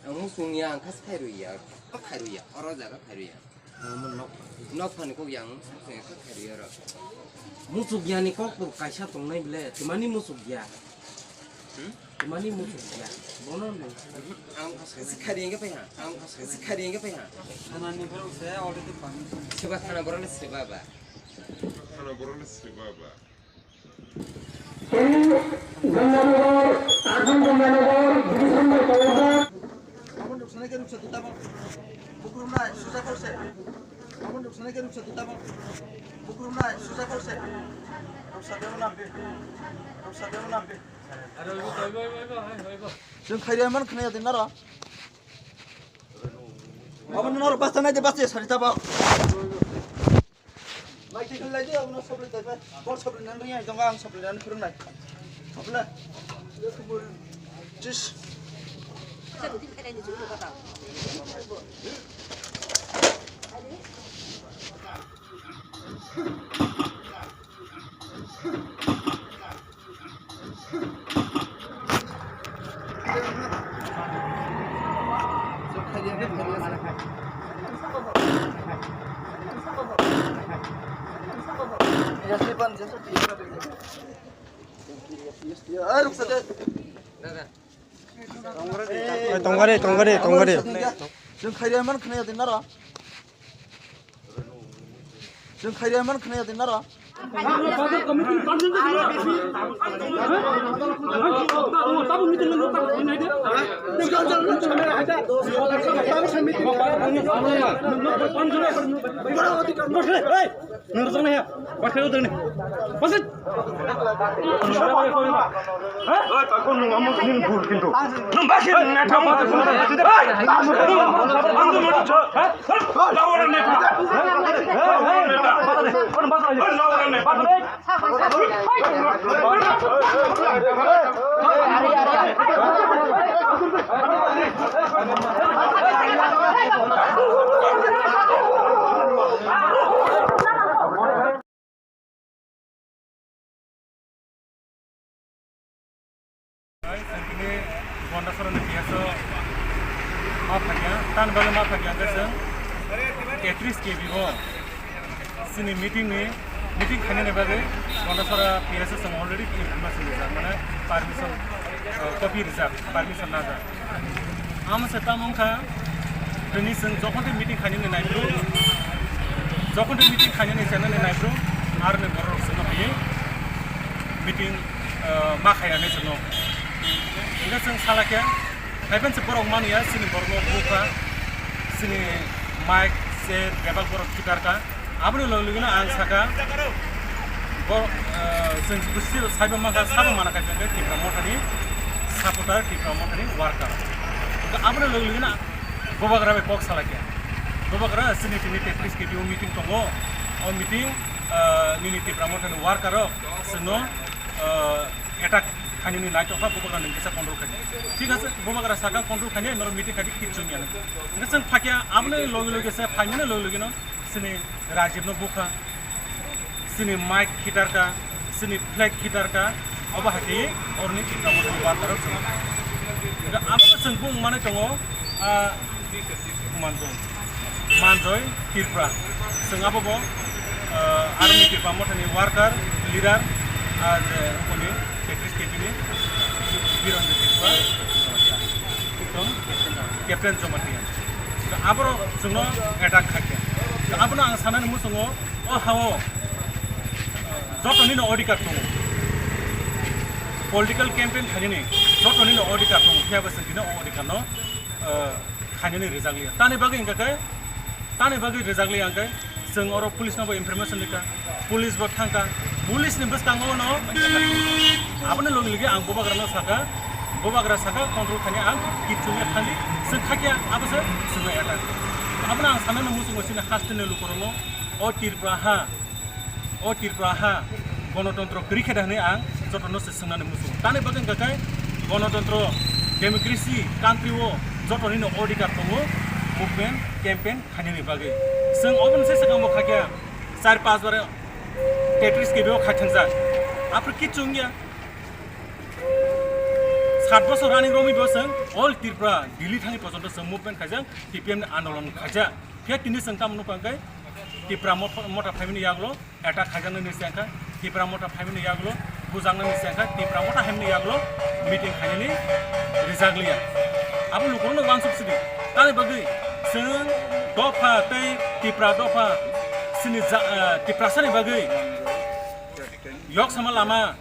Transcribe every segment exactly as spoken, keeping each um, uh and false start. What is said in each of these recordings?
Ang muchung ya, ang kha se khairwi ya, kok khairwi ya, oro jaga khairwi ya. Omo nok. Nok phani kok yang, ang muchung ya, kok khairwi ya oro. Muchuk yani kok bo kaisa tongnai bele, twmani muchuk ya. Hmm? Twmani muchuk ya. Bono no. Ang kha se khairwi ya, ang kha se khairwi ya. Seba thana borok le seba ba. Thana borok le seba ba. এই গঙ্গানগর, আট নং গঙ্গানগর, ডিভিশন নম্বর Kolkata. Aboni ruksanai khe ruksa di tamo. Bukrumnai suja kose. Aboni ruksanai khe ruksa di tamo. Bukrumnai suja kose. Ruksa deo nampi. Ruksa deo nampi. Chwng khairwi man khna ya di naro. Aboni naro basta nai de basta sari tabo. Mai thik lai de, abono sobrwi dai bai. Bor sobrwi nan ri ai, dong ang sobrwi nan phirung nai. Sobrwi. Jis. Tongkari, tongkari, tongkari. Chwng khairwi man khna ya di naro. Chwng khairwi man khna ya di naro. Hey! Nung rwjaknai ya? Bakhe rwjaknai. Bakhe. Oi, takon nung amo nini bul kintu. Nung bakhe neta mo. Oi, nung amo nini bul kintu. Oi, nung amo nini bul kintu. Oi, nung amo nini bul kintu. Chwng tini Gondasora ni P S o ma phaiya, tani bagwi ma phaiya hwnkhe chwng tetris K B o chini meeting ni, meeting khainani bagwi Gondasora P S o chwng already information rijak, mane permission, uh, copy rijak, permission najak. Amo se tamo wngkha, tini chwng jokhon tei meeting khainani naibro, jokhon tei meeting khainani chenani naibro, aroni borok chwngno phaiwi meeting, ah, ma khaiya hinwi chwngno. Hwnkhe chwng salakhe, haiphano se borok manliya, chini borokno bukha, chini mic, chair, bebak borok khitarkha. Aboni logi logino ang sakha, bo, ah, chwng bwswk saibo mankha, sabo mana kha hwnkhe Tipra Mothani supporter, Tipra Mothani worker. Hwnkhe aboni logi logino Bubagra bai kok salakhe. Bubagra chini tini tetris K B o meeting tongo. O meeting, ah, nini Tipra Mothani worker rok chwngno, ah, attack khainani naitokha, Bubagra nwng kisa control khaidi. Thik ase, Bubagra sakha control khainai, norok meeting khaidi, kichu wngya nw. Hwnkhe chwng phakya, aboni logi logi se phaimani logi logino chini Rajibno bukha, chini mic khitarkha, chini flag khitarkha, obo hai khe oroni Tipra Mothani worker rok chwng. Hwnkhe abo chwng bung manwi tongo, ah, Manjoi, Manjoi Tripura. Chwng abo bo, ah, aroni Tipra Mothani worker, leader, ah, je koni tetris K B ni Biranjit Tripura, ekdom Captain Jamatia. Aborok chwngno attack khaikha. Abono ang sanani muchungo, o hao jotonino odhikar tongo. Political campaign khainani jotonino odhikar tongo, phiya ba chwng tini o odhikarno, eh, khainani rwjakliya. Tani bagwi hwnkha khe, tani bagwi rwjakliya hwnkhe, chwng oro police no bo information rikha, police bo thangkha, police ni bwskango no aboni logi logi ang Bubagra no sakha, Bubagra sakha control khainai ang kichu ya thangdi, chwng khakya abo se chwngno attack. Abono ang sanani muchungo chini hasteni lukurokno o Tripura ha, o Tripura ha gonotontro kwrwi khe da hwnwi ang jotono se swngnani muchungo. Tani bagwi hwnkha khe gonotontro, democracy country o jotonino odhikar tongo movement, campaign khainani bagwi. Chwng oboni se swkang bo khakya char panch bar tetris K B o khai thangjak. Aphuru kichu wngya. Sat bosor running romwi bo chwng all Tripura Delhi thangwi pojonto chwng movement khaijak, T P M ni andolon khaijak. Phiya tini chwng tamo nukha hwnkhe Tipra Motha, Motha phaimani yagulo attack khaijaknani se wngkha, Tipra Motha phaimani yagulo bujaknani se wngkha, Tipra Motha phaimani yagulo meeting khainani rijak liya. Abo lukurokno uansuk sidi. Tamni bagwi chwng dopha tei Tipra dopha chini ja-, eh, Tiprasani bagwi yok sama lama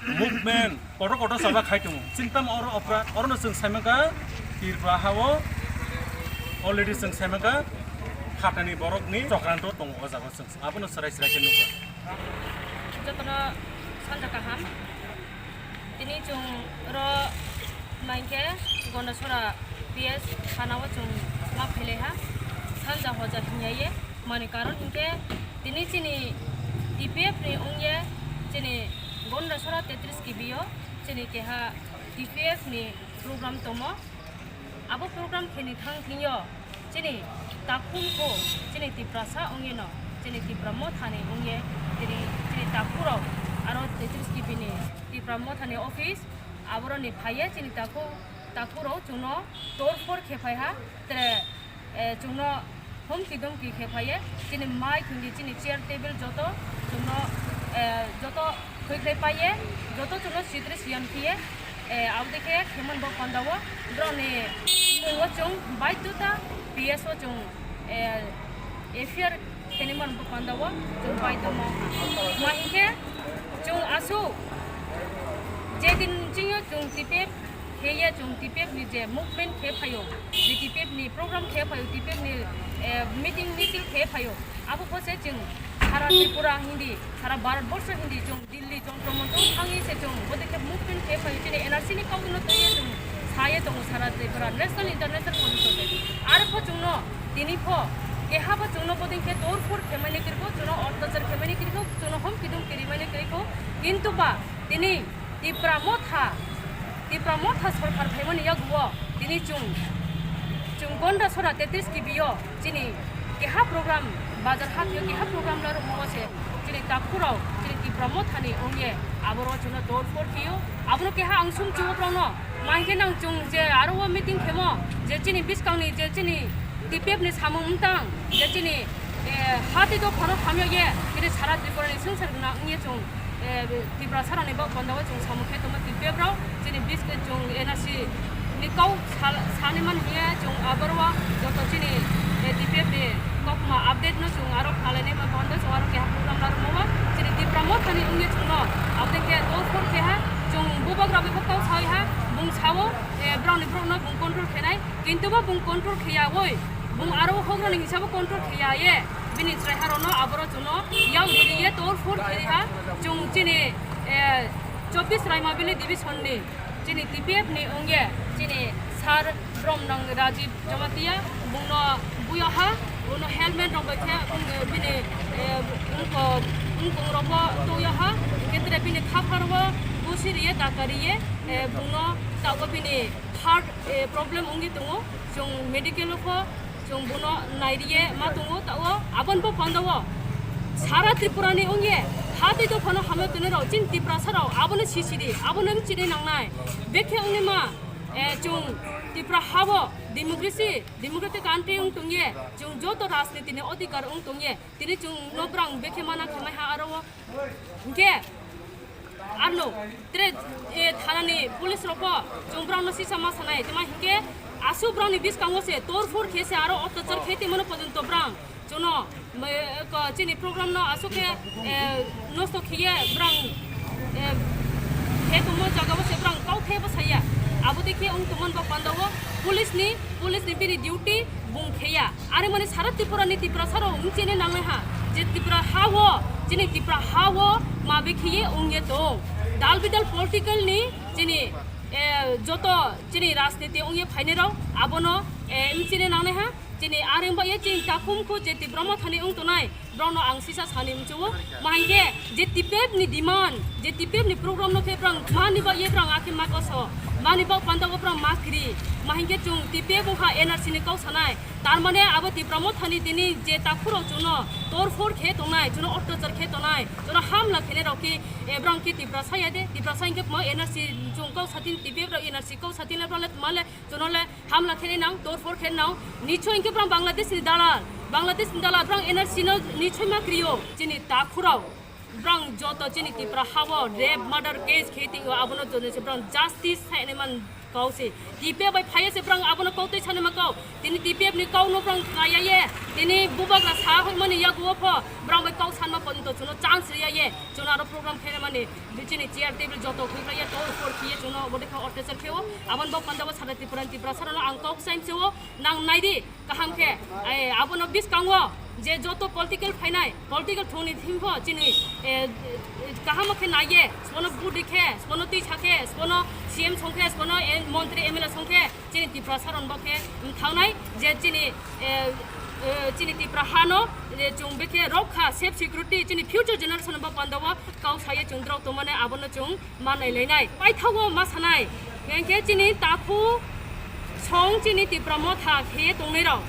movement kotor kotor chaba khai tongo. Chini tamo oro opra, orono chwng saimankha Tripura hao already chwng saimankha phatani borokni chokranto tongo o jaga chwng. Abono chwrai chwrai khe nukha. Jotono sanja kaham. Tini chwng oro mankhe Gondasora P S thanao chwng ma phailaiha. Sanja hoja hinya ye. Mani karon hinkhe tini chini T P F ni wngye chini Gondasora tetris kibio chini keha T P F ni program tomo. Abo program kheni thang thingyo chini takhum kho chini Tiprasa wngye no chini Tipra Mothani wngye tini chini takhurok aro tetris kibini Tipra Mothani office aboroni phaiye chini takhu takhurok chwngno torphor khe phaiha tere eh, chwngno humki dumki khe phaiye, chini mai khungdi chini chair table joto chwngno, eh, joto khoi khlai paiye, joto chwngno sitri siyan khiye, eh, aboni khe khemon bo pandao, borokni mungo chwng baidhota P S o chwng, eh, F I R khenimon bo pandao chwng baidhoma. Ma hinkhe chwng aswk jedin chwngyo chwng T P F kheye chwng T P F ni je movement khe phaio, je T P F ni program khe phaio, T P F ni, eh, meeting misil khe phaio, abo kho se chwng sara Tripura hindi, sara Bharat borsho hindi chwng Delhi Jantar Mantar thangwi se chwng bodei khe movement khe phaio, chini N R C ni kok no twiwi chwng saye tongo sara Tripura, national international community. Aro pho chwngno tini pho keha pho chwngno bodei khe torphor khe mani kirko, chwngno otyachar khe mani kirko, chwngno hom kidum kiri mani kirko, kintu ba tini Tipra Motha, Tipra Motha sorkar phaimani yaguo tini chwng, chwng Gondasora tetris kibio chini keha program, bazar hatio keha program la rwmao se chini takhurok chini Tipra Mothani wngye aboro chwngno torphor khio. Abono keha ang sumchugo borokno, ma hinkhe nang chwng je aro o meeting khemo je chini bwskangni je chini T P F ni samung wngtang je chini, eh, hati dophano hamya ye, kini sara Tripura ni swngchar gwnang wngye chwng, eh, Tiprasa rokni bok pandao chwng samung khe tongma T P F rok, chini bis chwng N R C ni kok sal-, sani man hiya chwng aboro joto chini, eh, T P F ni kokma update no chwng aro khnalainai ma bondo chwng aro keha program narwkma chini Tipra Mothani wngye chwngno update khe torphor khe ha chwng bubak rok bo kok sai ha bung sao, eh, browni brok no bung control khenai. Kintu bo bung control khiya oi, bung aro hograni hisabo control khiya ye, bini chwrai harokno aboro chwngno yak riri ye torphor khiriha, chwng chini, eh, chobbish Raimabili division ni chini T P F ni wngye chini sir Bromnang Rajiv Jamatia, bungno buyaha, bungno helmet rok bai khe, bini, eh, wngkok, wngkok rokbo tuyaha, ketre bini khapharbo busi riye, daka riye, eh, bungno tabuk bini heart, eh, problem wngwi tongo, chwng medical o pho chwng bono nairiye ma tongo, tao aboni bo pandao sara Tripura ni wngye ha tei dophano hamya tonwi rok chini Tiprasa rok abono sisidi, abono wng chini nangnai. Bekhe wngwi ma, eh, chwng Tripura habo democracy, democratic country wng tongye, chwng joto rajniti ni odhikar wng tongye, tini chwng no brang bekhe mana khamai ha aro o. Hwnkhe, arno, tere, eh, thanani police rokbo chwng brangno sisa ma sanai, tama hinkhe aswk brangni bwskango se torphor khe se aro otyachar khe tongmano porjonto brang chwngno, eh, ko-, chini program no aswk khe, eh, nosto khiye brang, eh, khe tongmo jagao se brang kau khe bwsaiya. Abo dekhe wng tongmani bo pandao police ni, police ni bini duty bung khiya. Are mani sara Tripura ni Tiprasa rok wng chini nangnai ha, je Tripura ha o, chini Tripura ha o ma bekhiye wngye tong. Dal bidal political ni chini, eh, joto chini rajniti wngye phainai rok abono, eh, wng chini nangnai ha. Chini are wngba ye chini takhum khu je Tipra Mothani wng tongnai, borokno ang sisa sani mchuo. Ma hinkhe je T P F ni demand, je T P F ni program no khe borang mani ba ye borang akhe ma koso. Ani bak panda o brang ma kri, ma hinkhe chwng T P F wngkha N R C ni kok sanai. Tar mane abo Tipra Mothani tini je takhurok chwngno torfor khe tongnai, chwngno otyachar khe tongnai, chwngno hamla khenai rok khe, eh, brang khe Tiprasa ya de, Tiprasa hinkhe ma N R C chwng kok satin T P F rok N R C kok satin le brang le ma le chwngno le hamla khenai nang, torfor khe nang, nichoi hinkhe brang Bangladesh ni dalal, Bangladesh ni dalal brang N R C no nichoi ma krio, chini takhurok. Brang joto chini Tipra habo rape, murder case khe tio, abono joto se brang justice saini man kau se. T P F bai phaiya se brang abono kau tei sani ma kau. Tini T P F ni kau no brang kaya ye. Tini bubagra sa hoi mani yaguo pho. Brang bai kau sanma pon to chuno chance riya ye. Chuno aro program khe mani chini chair table joto khui kaya to for khiye chuno bode kha otyachar kheo. Abon bo panda bo sada Tipra Tipra sarano ang kau saim se o nang nai di. Kaham khe, eh, abono bwskango je joto political phainai, political thungni thimbo chini, eh, kaham khe naiye, sono budi khe, sono twi sakhe, sono C M songkhe, sono, eh, montri M L A songkhe, chini Tipra saron bo khe thangnai je chini, eh, eh, chini Tipra hano, eh, chwng bekhe rok kha, safe security, chini future generation bo pandao kau saye chwng drok tongmani abono chwng manai lainai. Paithago ma sanai, hwnkhe chini takhu song chini Tipra Motha khe tongnai rok.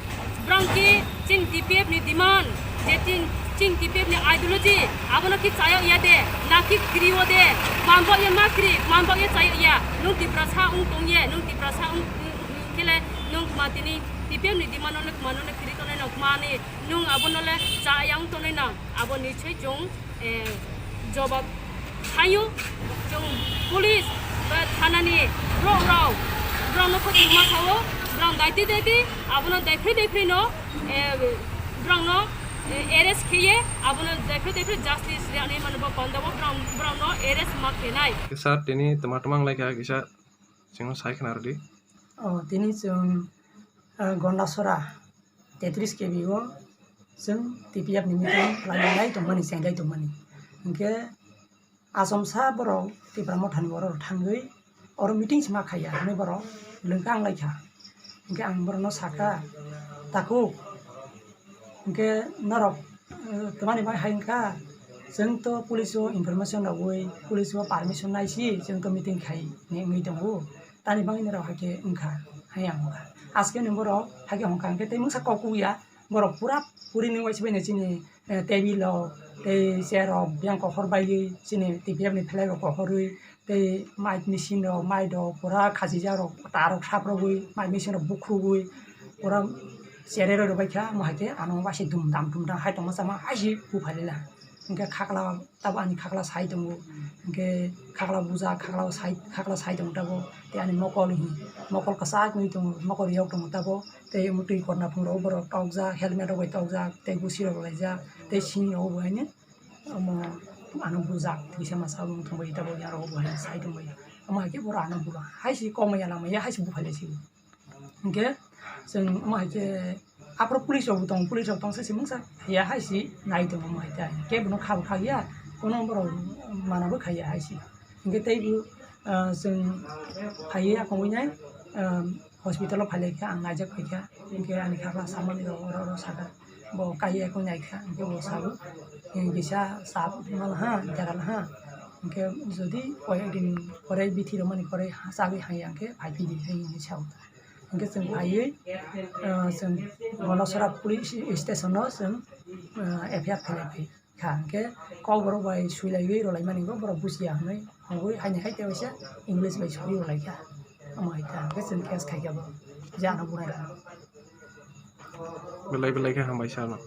Brang khe chini T P F ni demand, je chin-, chini T P F ni ideology, abono khe chayok ya de, na khe krio de, manbok ya ma kri, manbok ya chayok ya. Nung Tiprasa wng tong ye, nung Tiprasa wng, wng, wng khe le nung ma tini T P F ni demand no le ma no le kri tongnai nang, ma ni nung abono le cha ya wng tongnai nang, abo ni se chwng, eh, jobab sayo, chwng police ba thanani borok rok, borok no kho tongma sao, borok daiti daiti abono daiphrwi daiphrwi no, eh, borok no, eh, arrest khiye abono daiphrwi daiphrwi justice rwnai mani bo panda o borok, borok no arrest ma khenai. Kisa tini tama tama wng lai kha, kisa chwngno sai khna rwdi. O, tini chwng, eh, Gondasora. Tetris K B o chwng T P F ni meeting khlainai tongmani, chenglai tongmani. Hinkhe achomsa borok Tipra Mothani borok thangwi oro meeting se ma khaiya hinwi borok lwngkha wng laikha. Hinkhe ang borokno sakha, "Takhuk, hinkhe norok, eh, twmani bai hai wngkha, chwng to police o information rogwi, police o permission naisi chwng to meeting khai," hinwi wngwi tongo. Tani bagwi norok hai khe wngkha, hai ang wngkha. Aske ni borok hai khe hongkha, hwnkhe tei mungsa kok kubui ya, borok pura puri ni waisa bai no chini, eh, table rok, tei chair rok, biyang kohor baiwi chini T P F ni flag rok kohorwi, tei mic machine rok, mic rok pura khachijak rok, tar rok sap rogwi, mic machine rok bukhugwi, pura chereroi rwbaikha, omo hai khe ano waisa dum dam dum dam hai tongma sama hai se buphai lela. Hinkhe khakla tabo ani khakla sai tongo, hinkhe khakla bujak, khakla sai, khakla sai tongo tabo, tei ani mokol hi, mokol kwchak wngwi tongo, mokol yok tongo tabo, tei omo twi korna phungrok borok tokjak, helmet rok bai tokjak, tei gusi rok laijak, tei sini rok bo haino omo ano bujak, twisa masa wng tongbai tabo, yarok bo haino sai tongbai, omo hai khe borok ano buma hai se kok maya lama ya hai se buphai lai se. Hinkhe chwng omo hai khe aphuru police rok bo tongo, police rok tongsa se mungsa ya hai se nai tongo omo hai khe, kebo no kha bo kha ya, kono borok mana bo kha ya hai se. Hinkhe tei bo, ah, chwng phaiwi akongwi nai, ah, hospital o phai lai kha, ang naijak phai kha, hinkhe ani khakla samani rok oro oro saka, bo kaiya khe nai kha, hinkhe bo sabo, "Kisa chap mal ha, jagal ha, hinkhe jodi koyek din pore bithi rwmani pore chagwi hai ya hinkhe phai phidi," hai hinwi sao. Hinkhe chwng phaiwi, ah, chwng Gondasora police station o chwng, ah, F I R khlai phai kha. Hinkhe kok borok bai swilaiwi rwlaimani bo borok bujiya hinwi hongwi haini hai tei waisa English bai swiwi rwlai kha. Omo hai kha, hinkhe chwng case khai kha bo je ano bunai rwno. Belai belai khe hambai sano.